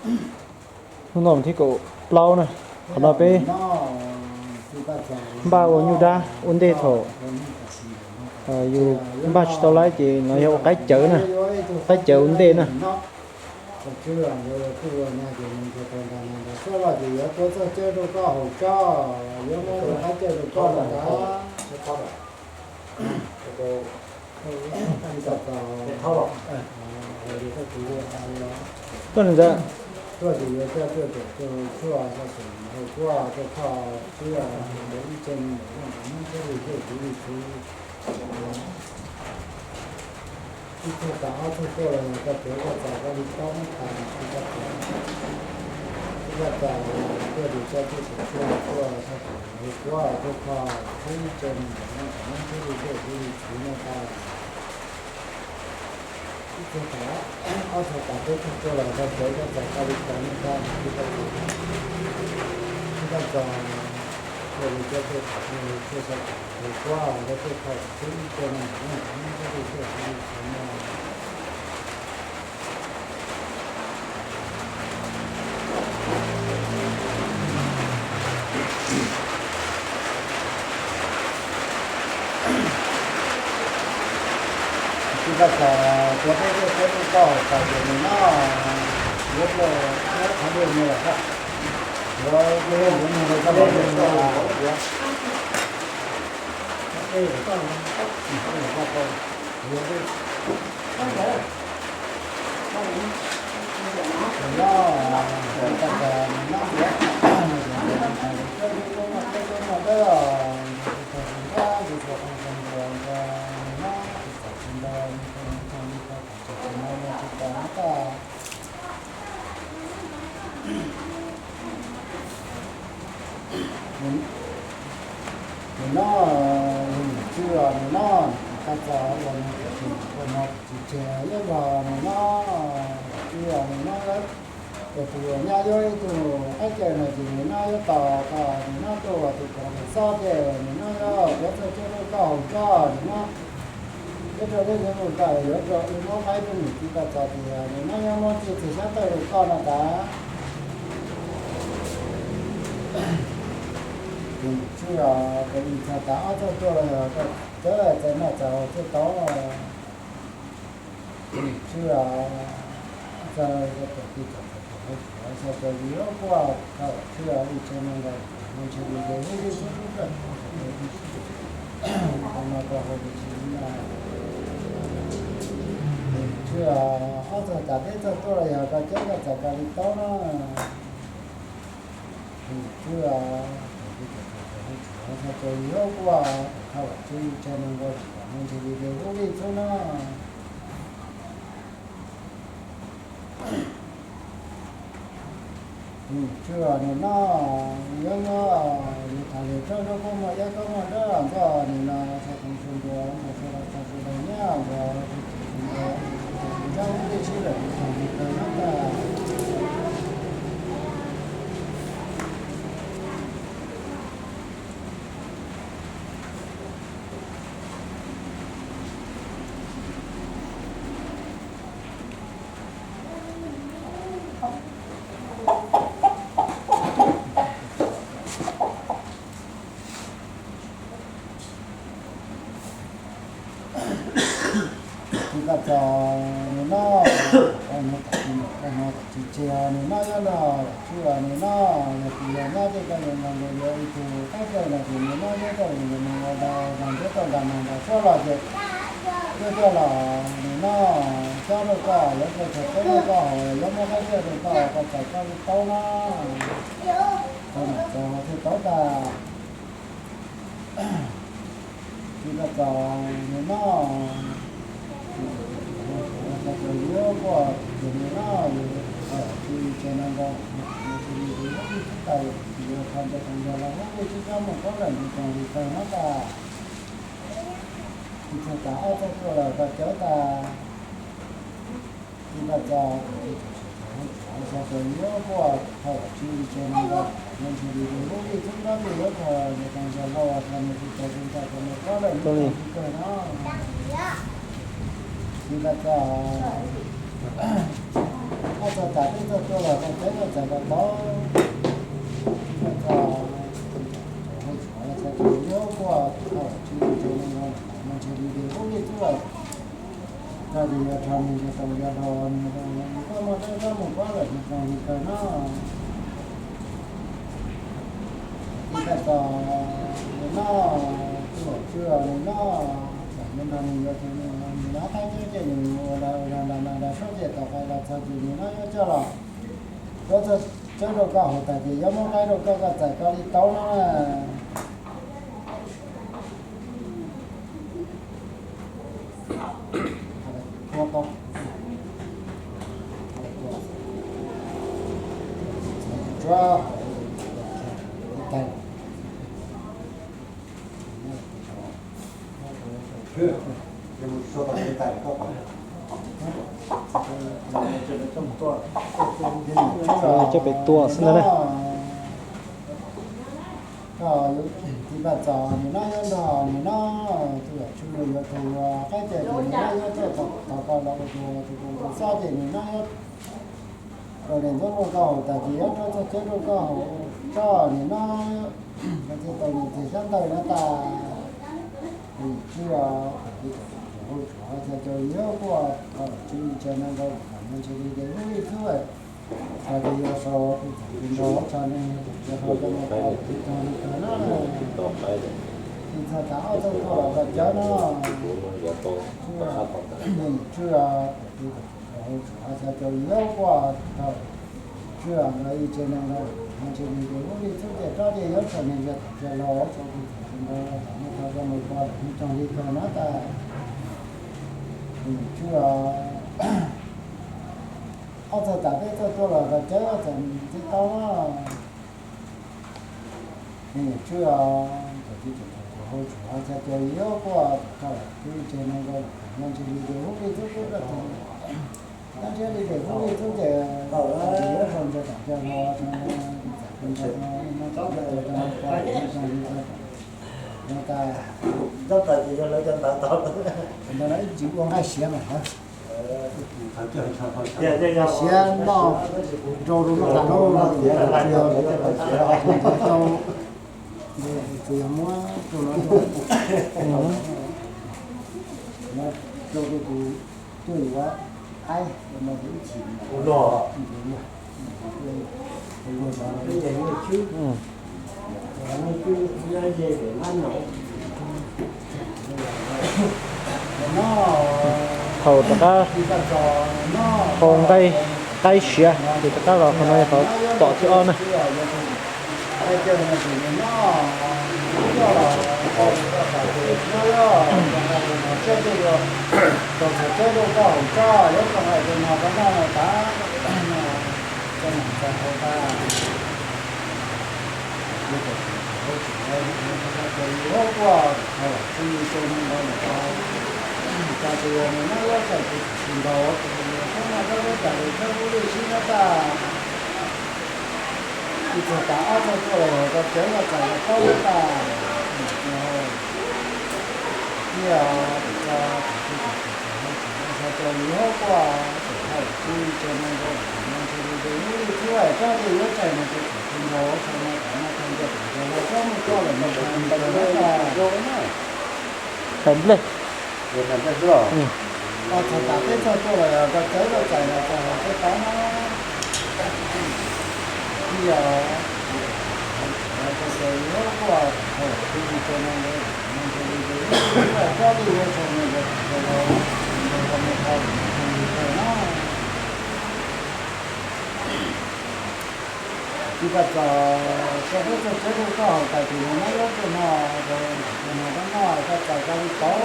Hnub no thib kaum plaub na, qhov no peb npaj ua nyuj dab ua ntej thaum yus npaj tsis tau laib ces no yog ua qaib cawv na, qaib cawv ua ntej na. Koj li ntawd. Ib txog tas ob txog tuaj los yog koj cawv koj txais koj li plaub nub tas ib txog tas, ib txog tas tuaj ces coj tuaj tseem tuaj tuaj txog tseem hu kuab tuaj kho xwb, ib tse nees nkaum leej tawm nub thiab li tuaj xwb li txwv no tas. Ib txog tas ob txog tas peb txog tuaj los koj cawv koj txais koj li plaub nub tas ib txog tas, ib txog tas tuaj ces coj tuaj tseem tuaj txog tseem hu kuab tuaj kho xwb, ib tse nees nkaum leej tawm nub thiab li tuaj xwb li txwv no. Tsis tas tas tuav peb tuaj peb tuaj koj hauv tas ces nws nyob, yuav tuaj nyob qhov dej no los koj, yuav tuaj yog yuav nug rau koj los yuav, yuav, yuav, yuav, Nws nyob, nws tswj os, nws nyob, nws txawj ua no, ua no tsis tseg, nyob nrog nws nyob, nws tswj os, nws nyob, tus uas nyob yuav ib tug qaib cawv no ces nws nyob yuav tos, nws nyob tuaj ua tus pov tus xob ces nws nyob yuav tuav txoj coj rau koj haus tsob, nws nyob yuav rau lub yeeb lub ntawm yuav rau wb muab qaib rau nws txiv koj txog tias nws nyob yuav muab txij txiag xyab tawj rau koj no tas. Tus tswj os, tus ib txog tas ob txog tuaj los yog koj cawv txais noj txais haus thiaj tau. Tus tswj os, txog tus tij txog tus hauv tsuav txog tus yus lub quaj, koj tswj os, ib tse nees nkaum leej tawm nub thiab li tuaj xwb li txwv no tas. Tus tswj os, ob txog tas peb txog tuaj los yog koj cawv koj txais koj li plaub no. Tus tswj os, tus tij txog tus hauv tsuav txog tus yus lub quaj, koj tswj ib tse nees nkaum leej tawm nub thiab li tuaj xwb li txwv no. Tus tswj os, nws nyob yuav nyob, nws tham lus rau rau koj muaj iab koj muaj dawb ntxoj nim no txog tus su ntua mus txog los txog su ntua nyiab ntua tus su ntua tus su ntua tus su ntua tus su ntua tus su ntua tus su ntua tus su ntua tus su ntua. Tsis tas txog nws nyob, nws tsis tseg nws nyob yuav nrog tswj os nws nyob, yog tus yog nyob tej koj yuav nrog nws yuav ib tug qaib cawv no ces nws nyob yuav tau nws mus ua nrog nrog ntiab tau nrog nrog nrog suab los ces yuav tuaj los nws nyob cob rau koj, yuav tuaj txog teb rau koj haus, yuav muab qaib cawv rau koj, koj txais koj li plaub no. Tau mam txais haus thiaj tau tas. Tsis tas txog nws nyob, txog tus yuav quaj ces nws nyob, tsis tseg nees nkaum leej tawm nub thiab li tuaj xwb tas, yuav kho ncaws kho ncaws los hub li tib rab muaj plaub leej tawm nub tas. Ib txog tas ob txog tuaj los koj cawv tas. Tsis tas txog tus tij txog tus hauv tsuav txog tus yuav quaj, kho tswj ib tse nees nkaum leej tawm nub thiab li tuaj xwb li txwv no ces yuav kho ncaws kho ncaws los kho nws tsis tseg tsis tas txog nws plaub leej tawm nub tsis kawg no. Tsis tas txog Ob txog tas peb txog tuaj los koj cawv koj txais koj tau. Koj txog, txog tsis tau, tsis tau, ntshe li li ub li twb lawm. Koj ces yog rho nws yog tau yog rho nws, koj muaj dab zab mus pab lawm nws zoo li kawg no. Ib tag tso, nws noj, tus laus tswj nws noj, txawm nws nrog nws yuav tus nws nws noj qab ceb ces nws ua nra ua nra nra nra nra suab ces tau qai los txog ces nws noj yuav coj los, yuav txog cawv rau koj haus tas ces yuav muab qaib rau koj, koj txais koj li tau no na. Coj pem tua xwb ntag na. Koj yuav tiv paj txos nim no yuav nrog nim no, tus yam tshwj yuav tus qaib ces nim no yuav txoj tau koj los ua tus tus tus xob ces nim no yuav rau niam ntxub rau koj haus tas ces yuav rau txoj cawv rau koj haus tso nim no. Koj thiaj tau niam txiag xyab ntawv no tas. Nim tswj os, tus tus tus hauj tsov xya caum yim kuj tau tswj tsa no rau kom ntshe li ces ub li xwb. Txog ces yuav sau tus txawm tus nraug tso ne, yuav sau coj mus tau tus txog li txog no na. Ib txog tas ob txog tuaj los koj cawv no. Nim tswj os, tus tus tus hauj tsov xya caum yim kuj tau tswj os, ib tse neeg no ntshe li ces ub li xwb ces tsob ces yuav sau ne, yuav txawm cia los sau tus txawm tus nraug txawm muab tau coj mus tau tus txog li txog no tas. Nim tswj os, ob txog tas peb txog tuaj los koj cawv txawm tib tau. Nim tswj os, tus tus tus hauj tsov xya caum yim kuj tau ib tse neeg no ntshe li ces ub li xwb, tus tab ntshe li ces ub li xwb ces yuav sau ntawd tam cia los sau ntawd tam cia los no, no tas. Ntawd no ib ntsis ua nqaij siav mas hov, siav noj rau rau noj tas lauj, tsis yog, tsis yog muab rau no, rau rau tus tuaj yuav qaib no tus ib chim no. Haus rov qab, haus nqaij, qaib siav ces rov qab los qhov no yog qhov pom thib ob na. Ib txog tas ob txog tuaj los yog koj cawv koj txais los paub lawm tas. Ib, txog, txog li hauv kuaj, txog hauj txwv tso no nkaus, ntshe li ces ub li xwb, tsob li yuav txais no ces txais tsis nkaus, txog no txais no txog ntua txais nkaus los txhob muaj txoj lawm no txais nkaus na. Txais nplej. Koj txog tas peb txog tuaj los yog koj cawv koj txais los txais los tej tau no. Ib, txog li hauv kuaj, txog hauj txwv tso no nkaus, ntshe li ces ub li xwb, tsob li yuav txais no ces txais nkaus, txais nkaus txog no txais nkaus na. Tsis tas txog, txog peb txog cawv rau koj haus tas ces nws muab yuav tuaj no, rau ntawm no koj noj koj txais koj li tau.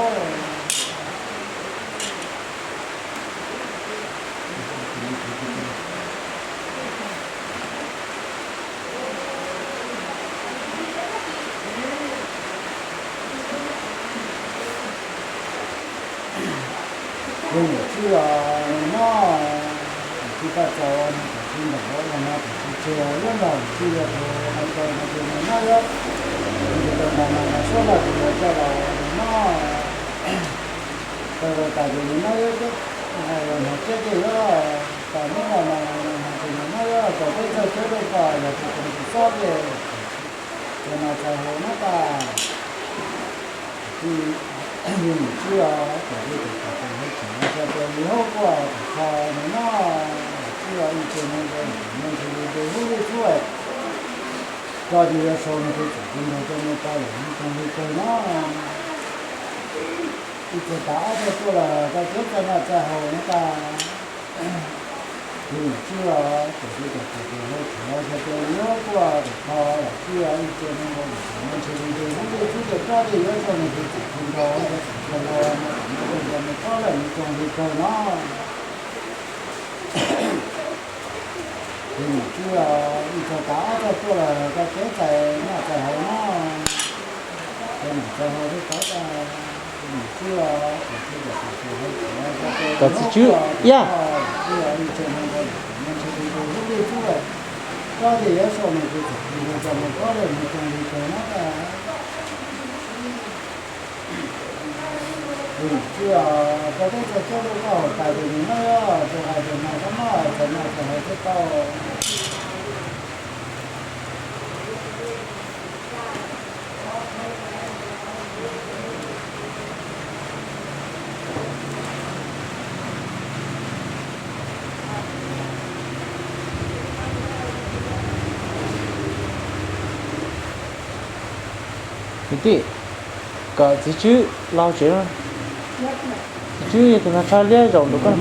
Tus niam tswj os, nws noj, tus tsis tau txaus nws txawm tsis ntaus los no tus tsis tseg, yuav nrog tus tsis yog tus hais tias no ces nws noj yuav, tus tsis tau ntaus mas nws suab los tus yuav coj los nws noj, tau los tas ces nws noj yuav coj los nrog ceb ces yuav Hnub no mas tus niam no yog tau peb txog cov rau kom yog tus tau tus xob ces, ces mas txais hauv no tas, li mus tsib os, kom li tus tau tus hauv tsev no tso tus li hauv kuaj tus kho nim no, tsib os, ib tse neeg rau nim no ntshe li tus hub li txuj, tso ces yuav sau nws tus txawm tus nraug rau mus tau lawm mus tsoos li kawg no. Ib txhia tas ob txhia tuaj los koj cov txais noj txais haus no tas, li mus tsib os, tus li tus tau tus hauv tsev no tso tus li hauv kuaj tus kho, tsib os, ib tse neeg rau nim no ntshe li tus hub li txuj ces tso ces yuav sau nws tus txawm tus nraug rau mus tsoos li kawg no. Li mus tsib os, ib txhia tas ob txhia tuaj los koj cov txais noj txais haus no, cov noj txais haus li tod tas, li mus tsib os, kom txiv tswb, yaj, ib tse neeg rau nim no ntshe li tus hub li txuj, tso ces yuav sau nws tus txawm tus nraug rau mus tsoos li kawg no tas. Li mus tsib os, koj teb txog cov rau koj haus tas ces nim no yog tus hais tias mas koj noj txais noj txais haus thiaj tau. Kwv tij, kom txiv tswb los tsev, txiv tswb yog tus nrog tshaj liab zaum nrog koj.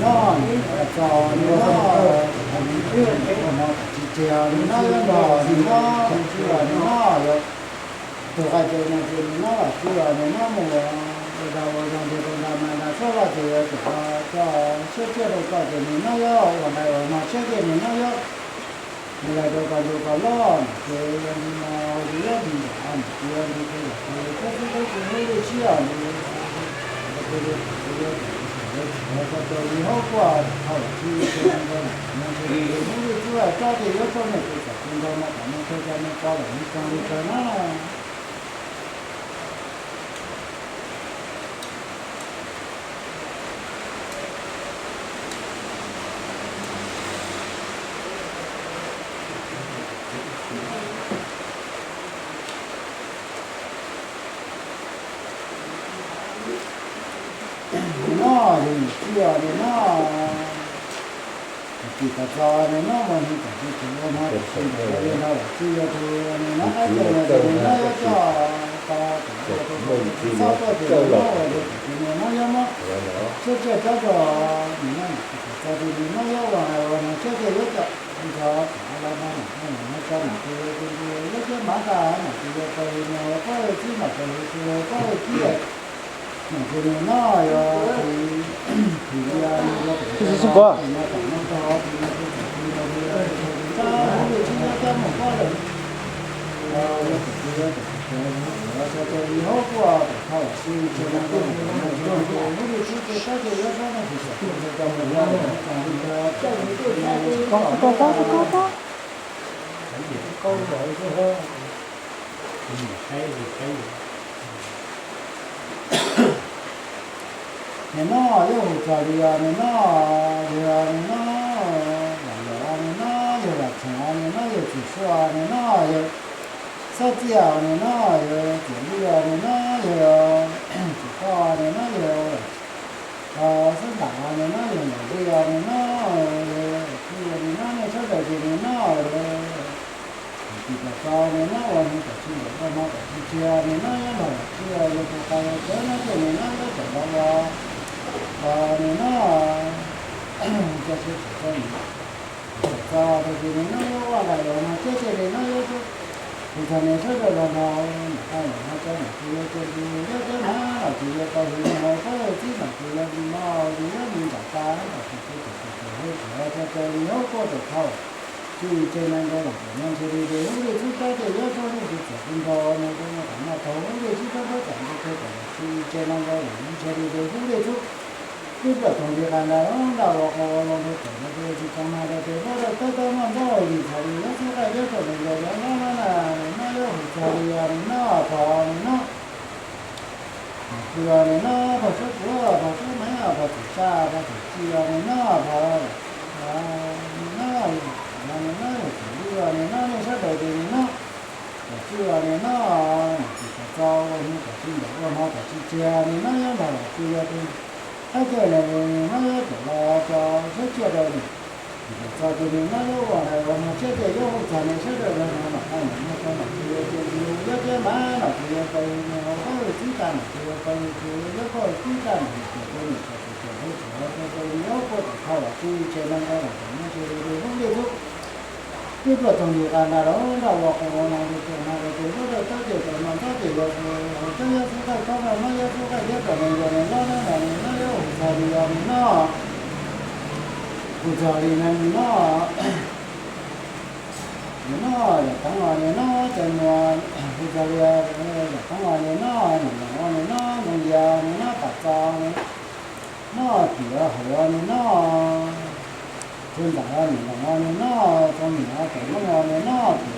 Tus hais tias no ces nim no los tsis yog nim no mus ua dag ua zog ntiag rau nram mas nram suab los ces yuav tsum coj siab tsiaj rau koj ces nim no yog ua nqaij ua no siab tsiaj nim no yog mus lawm rau koj ntuj koj loj ces yog nti no ces yog nti nram no ces yog nti rau yam ces koj xib teb tsis hlub li sib os nti rau li rau li hauv kuaj rau tsis hlub li sib os, tso ces yuav tsum nws tus txawm tus nraug no kom nws khaws cov me ko lawm mus tsoos li kawg no. Nim no yog nim txij os nim no, tus tsis tau txog nim no mas hnub tom tsis tsis ua no tam sim ntawm li no los tsis yog tus nim no qaib ces nim no yuav coj tau tus ua tus txhob tuaj ces nim no ua li tus nim no yuav muab siab tsiaj cob rau nim no tus tsis tau txog ces nim no yuav ua ua no siab tsiaj yuav coj nrog txog los no nim no nim no tso nim tus ua tus nti yuav siab mav tas nim tus ua tau li no ua pob ua txib nim tus ua tsis ua pob ua txib nim tus nim no yuav tus tus ua tus no tom no tog tus no tus txawm tus nraug tus ua tus txawm tus nraug tus ua tus txawm tus nraug mus pob lawm. Yog tus tus ua tus txawm tus nraug tus ua txawm tus li hauv kuaj tus thauj sib tse neeg rau nim no ntshe li tus hub li txuj ces tsob ces yuav txhob neeg tsis txawm tus nraug rau mus pob lawm mus tsoos li kawg. Nim no yog hu txog li os nim no, yog nim no Vam Los os nim no, yog Vam Txheem os nim no, yog Txim Suab os nim no, yog Xob Txiaj os nim no, yog Txiam Lwj os nim no, yog Txiam Koj os nim no, yog Xob Ntam os nim no, yog Ntam Lwj os nim no, yog Vam Txwj os nim no, nej sawv daws ces nim no yog tus tsis tau txog nim no ua neeg tam sim ntawm ua no tam sim tsiag nim no yuav nrog Vam Txwj yog tus qais yog cawv no ces nim no yuav cawm los ua nim no cov siab tsis txawj nim txawm txog tag kis nim no yuav ua nqaij ua no siab tsiaj nim no yuav tus txog nim sawv daws los nrog nim no los no cov nom tsis yuav cov nti yuav cov hnav nom tsis yuav tau hwv nim no pob ua txib nom tsis yuav nti no ces yuav nti nram tas nom tsis txawj txawj txawj txawj hwv txawj txawj txawj li hauv kuaj txawm thauj sib tse neeg rau los tom no ntshe li tus hub li txuj tsob ces yuav txhob neeg tsis txawm tus nraug no rau no tom no tau hub li txuj tsob txawm nti kawg kom sib tse neeg rau los ntshe li tus hub li txuj twb plam tug li qas nrag nrag ua qo ua loo rau txawm rau tus tsis tsoom na rau tus npab rau tawb tawb noj ntxauj li txhais li yuav txhub qaij liab rau nws los yuav noj noj na nim no yuav hu txog li os nim no pog nim no pog pw os nim no pog suab kuv pog suab maiv pog txim saj pog txim ci os nim no pog nim no yog txiv lwj nim no nej sawv daws ces nim no, tam tswj nim no, nom tswv tam txo ua hnub tam tswj ntaus ua hmo tam tswj tseg nim no yuav nrog nom tswv yuav tus qab cawm nim no yuav coj los cov siab tsiaj rau nim tam txo ces nim no yuav ua hais ua hmo siab ces yuav hu txog nim sawv daws los nrog nom qab nim no cov nom tswv yuav tus yuav thiab mas nom tswv yuav tau hu nim hauv qab hu txib tas nom tswv yuav tau hu tus yuav koj hu txib tas nim tus tus nim txog tus txog hu txog hu txog tus yuav koj tau thaj los tswj tseg neeg rau los txog nyob tswv li li lub nplij txhub twb pluas txog nti qas ntas rau nram los qos los tus txog mas rau tus lub rau tawb ces tau no ntxob ces yuav tus hauv cab yuav xub qaij txhob no no yuav xub qaij thiab txom nim yog nim no no nim no yuav hu txog li yog nim no, hu txog li no nim no, nim no yog teev os nim no ces mus hu txog li yog teev os nim no, nim no ntoo yas nim no tam txo no, tim hauv nim no, tsuas ntawm nim no nim no, txog nim no tom no nim no, tim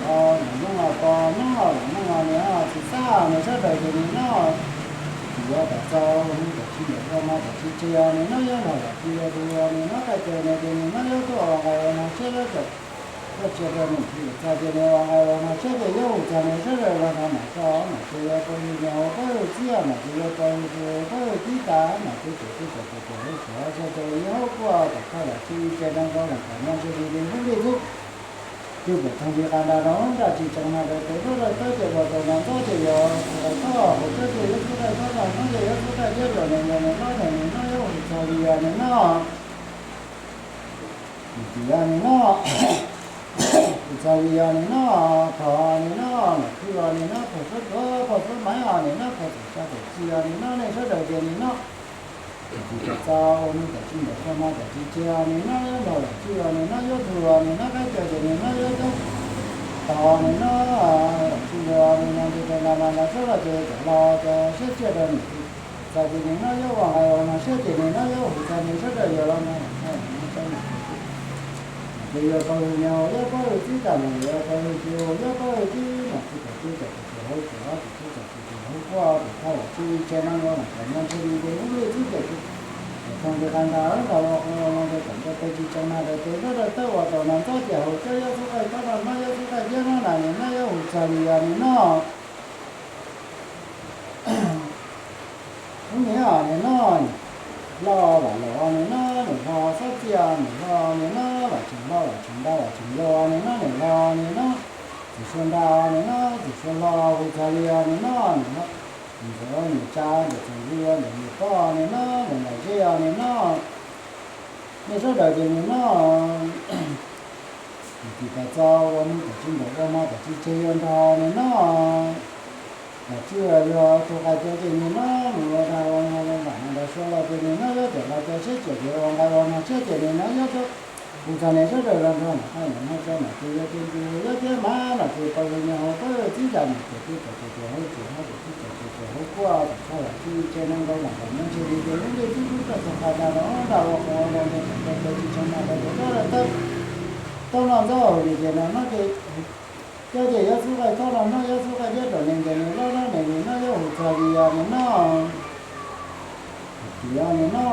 nim no ko no nim no nim no tsis xab nim sawv daws ces nim no, tim yuav tam txo hu tam tswj ntaus ua hmo tam tswj tseg nim no yuav nrog nom tswv yuav tus nim no qab cawm nim ces nim no yuav tuaj ua nqaij ua hmo siab yuav coj txog nim tus txog ces nim ua nqaij ua hmo siab ces yuav hu txog nim sawv daws los nrog nom txo nom tswv yuav tau hu nim hauv qab hu txib nom tswv yuav tau hu tus qab hu txib tas nom tswv txawm txawm txawm txawm hu txog txog ces yuav hu kuaj txog thaj los tswj tseg neeg rau los txog nyob tswv li li lub nplij txhub twb pluas txog nti qas ntas rau nram tsis tsees mas rau tus lub rau tawb ces los tau no ntxob ces yuav tus qaij txhob hauv cab ces yuav xub qaij txhob no no ces yuav xub qaij thiab txom nim yog nim no nim no yuav hu txog li yog nim no, nim tim nim no, hu txog li yog nim no, pog nim no, nom tswv nim no pog suab tuav pog suab maiv nim no pog txawm tsa txawm ci nim no nej sawv daws ces nim no, nim tim tam txo ua hnub tam tswj ntaus ua hmo tam tswj tseg nim no yuav nrog nom tswv nim no yuav tus nim no qab cawm ces nim no yuav coob tog nim no, nom tswv nim no nti rau nta nta nta sab los ces cov los cov siab tsiaj rau nim tim txo ces nim no yuav ua nqaij ua hmo siab ces nis no yuav hu txog nim sawv daws yuav los nrog nom tswv yuav tau hu nim hauv yuav pab hu txib tas nim yuav tau hu tus yuav pab hu txib nom tswv txawm txawm txawm hu tus hauv txwv txawm tus tus hu kuaj tus thaj los tswj tseg neeg rau los txog nyob tswv li li lub nplij txhub ces txog nti qas ntas rau los qos los ntawd txawm nta tau tsis tsees mas rau tus lub rau tawb uas tau no ntxob ces hauv cab yuav xub qaij txhob no no yuav xub qaij thiab no na nim no yuav hu txog li yog nim no, lub nim nim no, hlo vam los nim no nim hlo xob txiaj nim hlo nim no vam tseem hlo vam tseem nta vam tseem yau nim no nim hlo nim no, txiv sua nta nim no txiv sua hlo hu txog li yog nim no nim no, ntxawm nim tsa ntxawm txeem li ntxawm nim poj nim no ntxawm nram zej nim no, nej sawv daws ces nim no, nim tim tam txo ua hnub tam tswj ntaus ua hmo tam tswj tseg yuav nrog nim no, nom tswv yog tus qais cawm ces nim no mus ua dag ua no ua vam no nrog sua los ces nim no yuav cov los cov siab tsiaj ces ua nqaij ua hmo siab ces nim no yuav hu txog nim sawv daws los nrog nom qab nim no tso nom tswv yuav tus tus yuav thiab mas nom tswv tau hu nim hauv qab txib tas nim tiam twb txawm tus tus hauv tsev hauv tsev twb txawm tus tus hauv kuaj txawm txhob los tswj tseg neeg rau los txog nyob tswv li li lub nplij txhub twb pluas txog qas ntas rau nram los qos los ntawd txawm tau tsis tsees mas rau tus lub rau tawb tau no ntxob hauv li ces no no ces cab ces yuav xub qaij txhob no no yuav xub qaij thiab txom nim ces nim no no nim nim no yuav hu txog li yog nim no, nim tim yog nim no,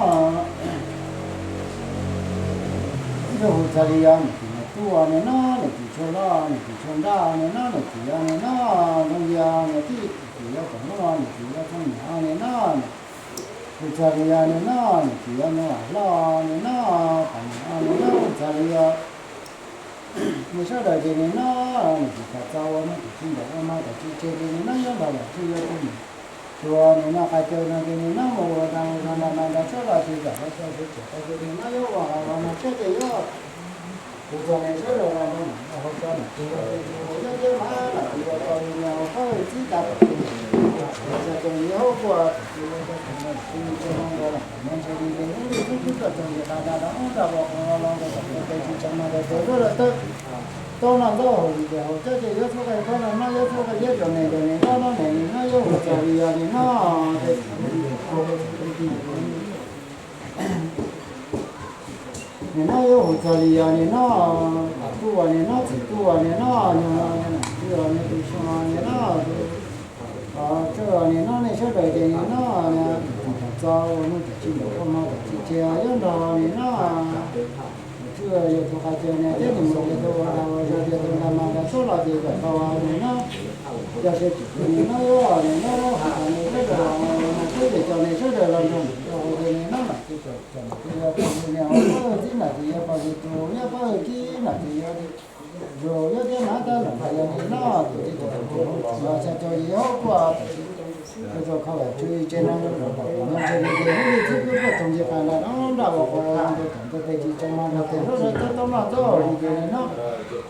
yuav hu txog li yog nim tim nom txwv nim no nim tim tshuaj hlo nim tim tshuaj nraj nim no nim tim yog nim no, ntoo yas nim tim tim yog tom no nim tim yog txhob nim nim no, hu txog li yog nim no nim tim yog ntoo vam hlo nim no, tam nim no hu txog li yog nej sawv daws ces nim no nim tim tam txo ua hnub tam tswj ntaus ua hmo tam tswj tseg ces nim no yuav nrog nom tswv yuav tus nim tus nim no qais caw no ces nim no mus ua dag ua zog nram nram sab los tsis kam los txog tsis tseem tau ces nim no yuav ua nqaij ua hmo siab ces yuav hu txog nim sawv daws los nrog nom hauv tso nom tswv yuav tus tus yuav thiab mas nom tswv yuav tau li nim hauv qab txib tas tom tus nim txog ces nim hauv kuaj txawm tus ua txog txawm nom tswv yuav tau nrog los txog nyob tswv li li lub nplij txhub twb pluas txog nim qas ntas rau nram los qos los ntawd txawm tau tsis tsees mas rau tus lub rau tawb tau no ntxob hauv li ces hauv cab ces yuav xub qaij txhob no no yuav xub qaij thiab txom nim ces nim no no nim nim no yuav hu txog li yog nim no, nim no yuav hu txog li yog nim no, tub ua nim no txiv tub ua nim no, yog no nim no tub ua nim no tub xyoo nim no, tsawg nim no nej sawv daws ces nim no, tus tim tam txo ua hnub tam tswj ntaus ua hmo tam tswj tseg yuav nrog nim no, tus Yog tus qhais ces niam thiab tus muam ces tus ua dag ua zog ces tus nqa mas nqa suab los ces kom tau ua mus nyob. Cov sawv tsees ces nim no yuav nim no hu cov neeg sawv daws los ua no thiab ces cov neeg sawv daws los nrog ua ces nim no mas ces cov niam ua pab hwj niam ua pab hwj txiv mas ces yuav pab hwj tus nyob pab hwj txiv mas ces yuav tus yuav thiab mas tab los yog nim no ces cov tus los xya caum yim hauv kuaj rau kho vam tswv tsev neeg rau kom nyob ntshe li ces hu li txhub kub tuaj txoos nce qas nrad nrad ua qhov ua rau tom ntej peb tsis tseem mas nrog tes hlub rau txhob tau noj txhob haus li ces nim no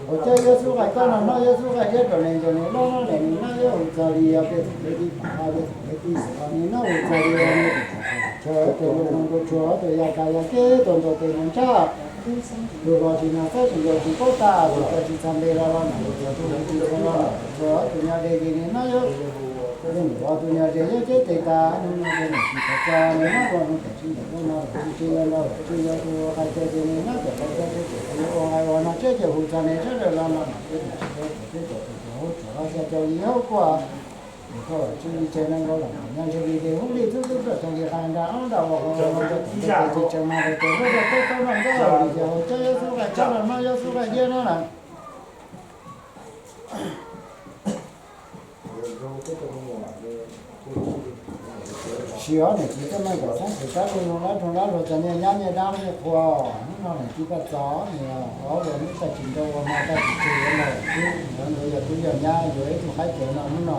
ua cas yuav xub qais koj no no yuav xub qais thiab rau neeg ncaus neeg loj no nim no yuav hu txog li yog peb txhua peb tib pam peb txhua peb tib xwm los nim no hu txog li yog tus chaw tus npua tus tshuaj tus yaj kas yaj keb tus ntau tes mus ntsaj tus los tsis nag xab tsis nkaus tsis paub tag tus coj tsis txog npe los los nam tus txog tus hu tsis txog los nam tus txog tus nyob ze ces nim no yuav tus nyob ze yuav ceb tes tas hnub no ces nam tsis txog txog nim no ua hnub tam sim ntawm hnub no tsis tsis yuav nrog tsis yuav tus qais ces ces nim no cov qais cov teb ces yuav ua nqaij ua no tsheb ces hu txog nim sawv daws los los nam tsheb nam tsis tau txog tsheb cov tus txog hauv tsuas los xya caum yim hauv kuaj ces koj tsis tseem neeg nkaus los nyob ntshe li ces hu li txhub txhub tuaj txoos li qas nrad ob nrad ua qhov ua no rau tom ntej ces tsis tseem mas rau tes hlub rau txhob tau noj txhob haus li ces hu cov yuav xub qais tshab los no yuav xub qais diab no na. Sim ob niam txiv tuaj noj zaum xeeb xwm sab rau zoo lab rau lab luag cov niag nyab niag dab niag qhua, hnub no niam tij paj txos niag ob ua hnub taj tsis nrau ua hmo taj tsis tseg yuav los tub yuav ntawd yog tub yog nyab yuav ib tug qaib cawv no hnub no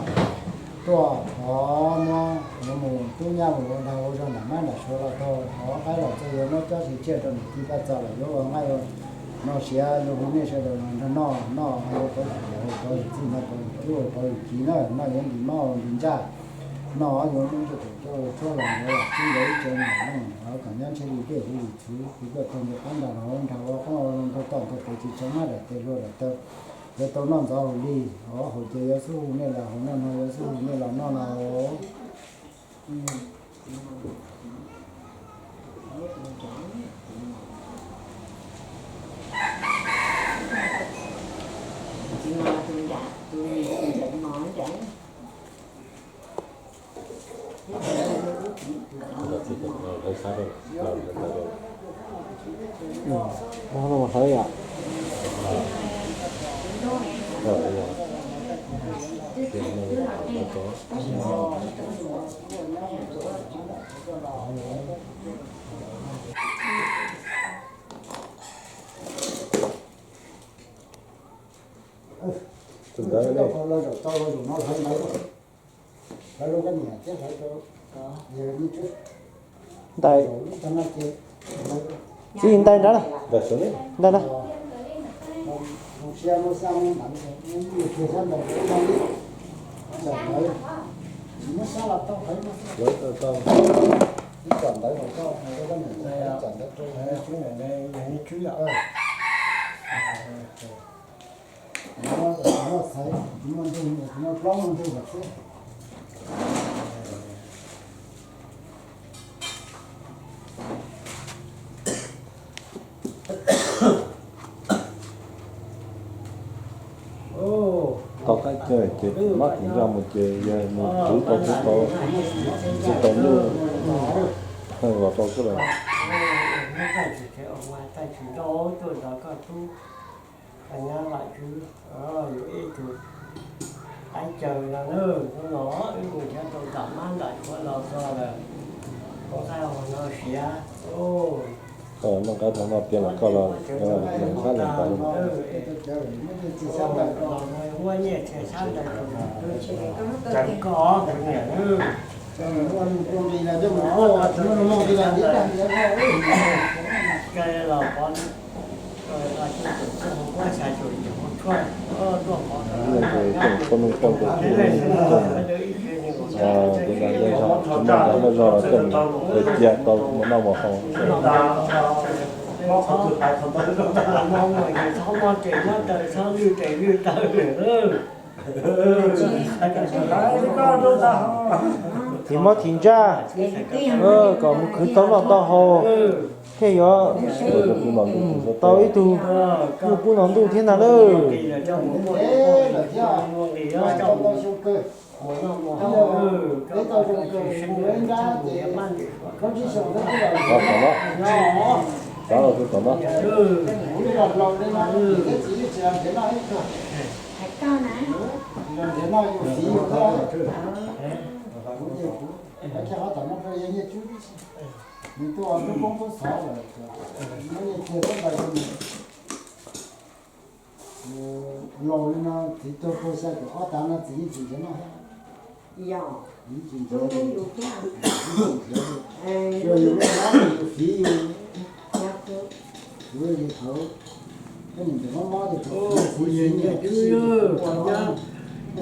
tuaj thov muab yuav mus tub nyab mus ua dag ua zog nram mab nram suav los tau thov qaib los txog yuav muab cob tsis tsiaj rau niam tij paj txos los yuav ua nqaij ua no siav yuav hu nej sawv daws los nrog noj noj ua pov txim ua pov txim no pov txim ua pov txim na noj yuav ntim mob ntim ntsaj noj yuav muab ntsej tus coj ua tshuab los yuav los txib ntawd ib tsev nram no kom nyob ntshe li tej hu li txwv kuv tuaj txog ntua qab nrad los nrog ua qoob ua loo nrog toj nrog kev tsis tshee mab daim tes hlua daim taw yuav tau noj ntxov haus li os haus ces yuav xub hu nej los haus noj no yuav xub hu nej los noj no. Tus ntawd ne. Ntais. Txij ntais nrad na. Ntais na. Tau qaib cawv ces mob tim zaj mus ces yog mus khwv tau khwv tau, khwv tau nyuj los rau xwb los. Nyob lam tswv yuav ib tug qaib cawv no na, hnub no wb mus nrhiav tau tom mab nram tshuav los txog lawm, koj qaib hauv no siav. Koj noj qaib thaum no tiav los koj los sab lees ntawd. Muab nyiaj txiag sab ntawd rau koj niam. Tus no ntawd zog los coj mus cia tau mus noj mus haus. Thim mob thim ntsaj, kom mus khwv tau noj tau haus, thiaj yuav tau ib tug muaj kub no ntuj thiab ntag lawm. Xav los tus tom no. Laus li no txiv tuag puag xya caum ob tav no txiv yeej tsis nrhiav noj thiab. Yog, yus lub hnab yus fiv yus, kuv yog thaum, koj niam ntxawm mob mob ces thaum kuv yog niam tub ua no,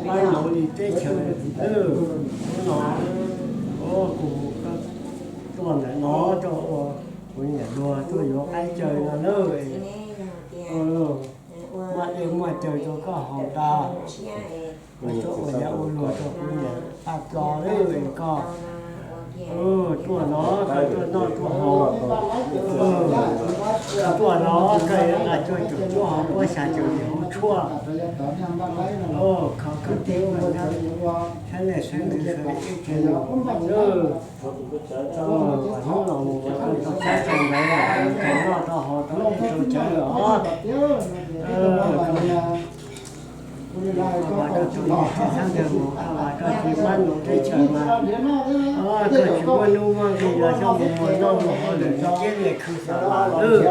pab laus li teb chaws, hnub no, kuv tuaj ntawm no rau ua kuv niam luag tuaj yuav qaib caws no na. Muaj dej muaj cawv rau koj haus tas, koj txhob ua yav ua luag rau kuv niam paj plo lawm koj. Tuaj no koj tuaj noj tuaj haus, tuaj no koj yuav nqa cuaj caum cuaj hauv puab xya caum yim hauv tshuaj. Kho koj tib ua saib nej saib nws sawv daws ib tsev los mus na. Hnub no mus ua tau tau txhab tau ntawv los tau noj tau haus tau ib tau cawv os. Koj mas koj tsis muaj txhab ntawv mus, koj mas koj tsis mab nus teb chaws mas, koj tsis muaj nuj muaj nqis los xyov mus mus noj mus haus lwm tus ceb li khwv xam mas lwj.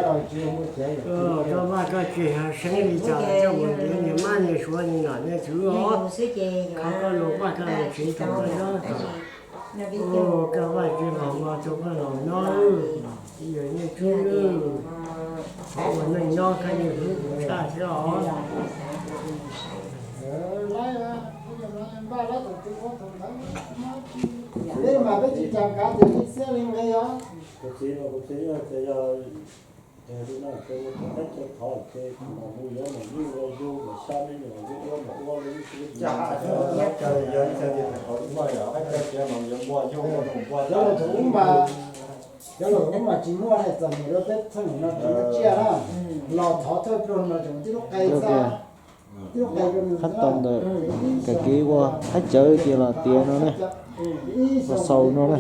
Koj mas koj tsis yog seeb li cas los coj mus ntiav niag mab niag suav niag nom niag tswv os. Kho koj lus paj koj lus tsev rau koj nyob. Koj Vaj tsis los ua rau koj los nyob, yawm niaj tsub, ua neej nyob koj yeej hlub kuv tshaj siab os. Peb mas peb tsis cas kav tias li xiab li nqi os. Cov laus thaum ub mas, cov laus thaum ub mas tsis muaj txom nyem rau peb txheej no tsis muaj tsiaj na, los thov thawj pluag no tseem tib lub qe xwb. Khab tau ntawm kawm kev ua haib cawv ces los tiav no na, los xaus no na,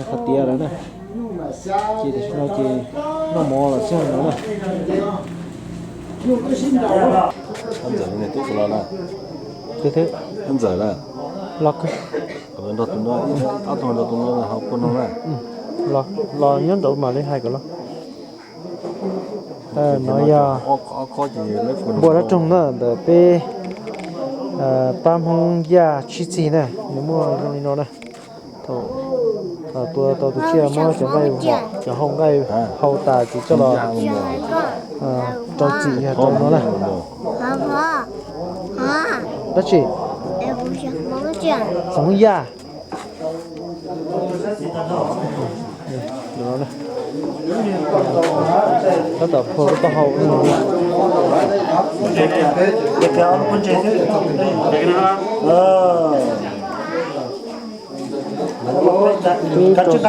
qhov tiav lawm na. Ces tam sim no ces noj mov los xwb no na. Ntxawm niag tub xav los na. Ntxawm na. Los kawg. Nrog tus no, ob tug nrog tus no ho puag no na. Los nyob ntawd mam li hais kom los. No yog npua dab roog na, ntawm peb pab Hmoob Yaj Tsib Txig na, nws muaj zoo li no na. Thaum tua tau tus tsiaj muab cov nqaij, cov hau nqaij hau tas ces coj los rau txim yog rau no na. Dab tsi? Hmoob Yaj. Tab tom phua taub hau. Twb rau tsis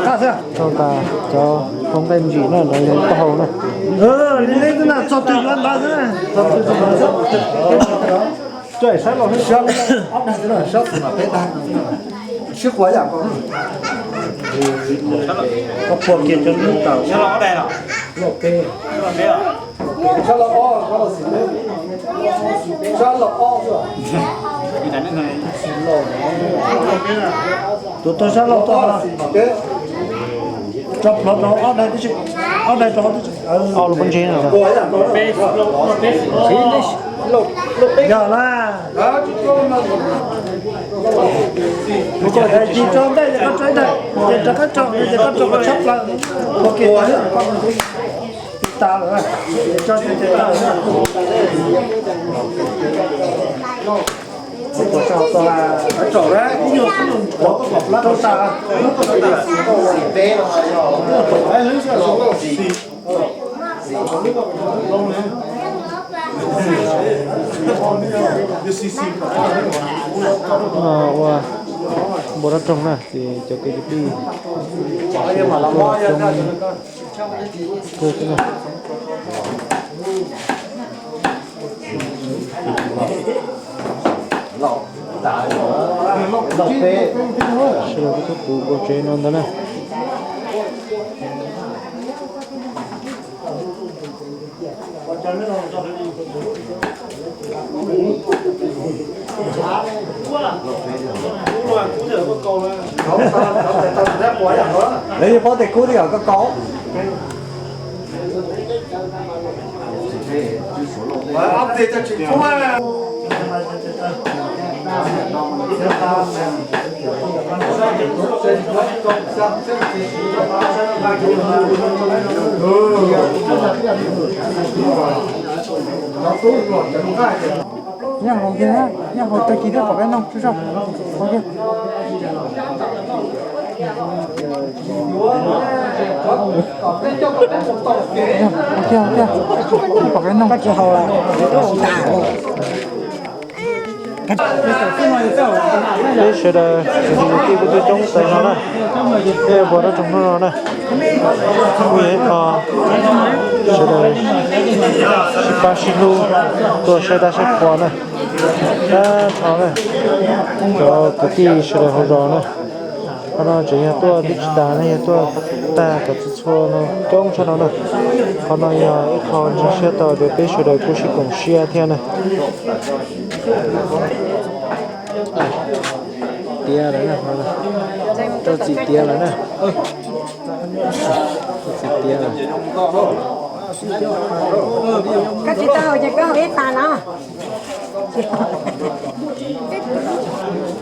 tas, rau tas cov hau nqaij ntsim na, no yog taub hau na. Sib quav yam ko. Koj puag kiag cov lub tawm. Sab laug ob, sab laug ob xwb. Tus tau sab laug tau. Tso plhuav rau ob daim tib si, ob daim rau ob tib si. Ob lub pob ntseg no. Yog na. Tsis tso ntej ces koj tso ib daim, ces rov qab tso, ces koj tso koj tshab plaws. Ua ke tas lawm, tso ces tas lawm. No ua npua dab roog na, ces cov kwv tij, cov kwv tij na. Sawv daws kuj tuav ua tsev no ntag na. Lawv yeej paub tias kub thiab yog koj kaus. Nyob hauv kiag, nyob hauv tag kis thiab pom peb noog tsuj zog. Hauv kiag. Hauv kiag, hauv kiag. Pom peb noog. Peb sawv daws kwv tij kwv tij phooj ywg coob tag nrho na, peb ua dab tsoog hnub no na, kuj yog ib qho sawv daws sib pab sib hlub tuaj saib dab saib qhua na, tag nrho na, cov kwv tij sawv daws hauv zos na. Qhov no tseem yog tuaj twb tsis tas ne, yog tuaj tag kom txhua txhua no coob tshaj no na. Qhov no yog ib qho ntseeg siab tau tias peb sawv daws kuj sib koom siab thiab na. Tiav lawm na, rau txim tiav lawm na. Rau txim tiav lawm. Koj tsis tau ces koj ib pas no.